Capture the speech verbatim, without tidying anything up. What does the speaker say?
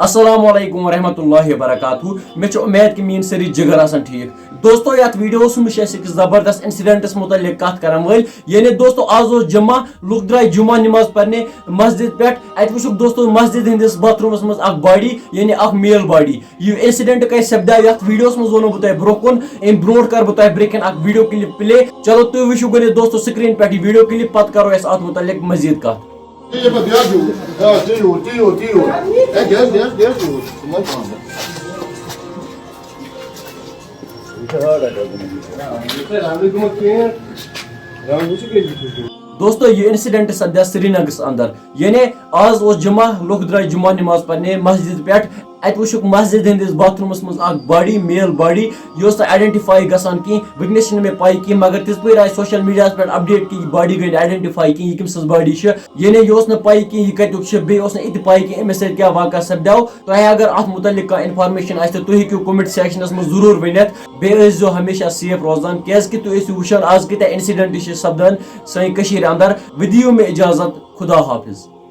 السلام علیکم ورحمۃ اللہ وبرکاتہ۔ مےٚ چھُ اُمید کہِ میٲنۍ سٲری جِگر آسن ٹھیٖک۔ دوستو، یتھ ویڈیوس منٛز چھِ أسۍ أکِس زبردست انسیڈنٹس مُتعلق کتھ کران وٲلۍ۔ یعنی دوستو، آز اوس جمعہ، لُکھ درٛاے جمعہ نماز پرنہِ مسجد پٮ۪ٹھ۔ اتہِ وٕچھُکھ دوستو مسجد ہٕنٛدِس باتھ روٗمس منٛز اکھ باڈی، یعنی اکھ میل باڈی۔ یہِ انسیڈنٹ کتہِ سپدیو، یتھ ویڈیوس منٛز ووٚنو بہٕ تۄہہِ برونٛہہ کُن۔ امہِ برونٛٹھ کرٕ بہٕ تۄہہِ برٛونٛہہ کِنۍ اکھ ویڈیو کلپ پلے۔ چلو تُہۍ وٕچھِو گۄڈٕ دوستو سکرین پٮ۪ٹھ یہِ ویڈیو کلپ، پتہٕ کرو أسۍ اتھ مُتعلق مزید کتھ۔ یہِ چھِ پَتہٕ بیٛاکھ جوٗر۔ آ، تی یوٗر، تی یوٗر، تی یوٗر۔ ہے، گژھ، گژھ، گژھ یوٗر۔ ژٕ ما پانہٕ۔ یہِ چھِ ہارڈ اَکھ آسان۔ یہِ چھِ رنٛگٕے گوٚمُت change۔ رنٛگ وٕچھِو کیٛاہ یہِ چھُ۔ دوستو، یہِ انسیڈنٹ سپدیو سرینگرس اندر۔ یعنی آز اوس جمعہ، لُکھ درٛاے جمعہ نماز پرنہِ مسجد پٮ۪ٹھ۔ اتہِ وٕچھُکھ مسجد ہٕنٛدِس باتھ روٗمس منٛز اکھ باڈی، میل باڈی۔ یہِ اوس نہٕ آیڈنٹیفائی گژھان کینٛہہ۔ وٕنکیٚنس چھِنہٕ مےٚ پَے کینٛہہ، مگر تِژھ پٲرۍ آیہِ سوشل میڈیاہس پٮ۪ٹھ اپڈیٹ کہِ یہِ باڈی گٔے نہٕ آیڈنٹیفائی کینٛہہ، یہِ کٔمۍ سٕنٛز باڈی چھِ۔ یعنی یہِ اوس نہٕ پَے کینٛہہ یہِ کَتیُک چھُ، بیٚیہِ اوس نہٕ یہِ تہِ پَے کینٛہہ اَمہِ سۭتۍ کیٛاہ واقعہ سَپدیو۔ تۄہہِ اگر اَتھ مُتعلِق کانٛہہ انفارمیشن آسہِ تہٕ تُہۍ ہیٚکِو comment sectionس منٛز ضروٗر ؤنِتھ۔ بیٚیہِ ٲسۍزیو ہمیشہ safe روزان، کیٛازِ کہِ تُہۍ ٲسِو وٕچھان آز کۭتیٛاہ انسیڈنٹ چھِ سَپدان سانہِ کٔشیٖرِ اندر۔ وۄنۍ دِیِو مےٚ اجازت، خدا حافظ۔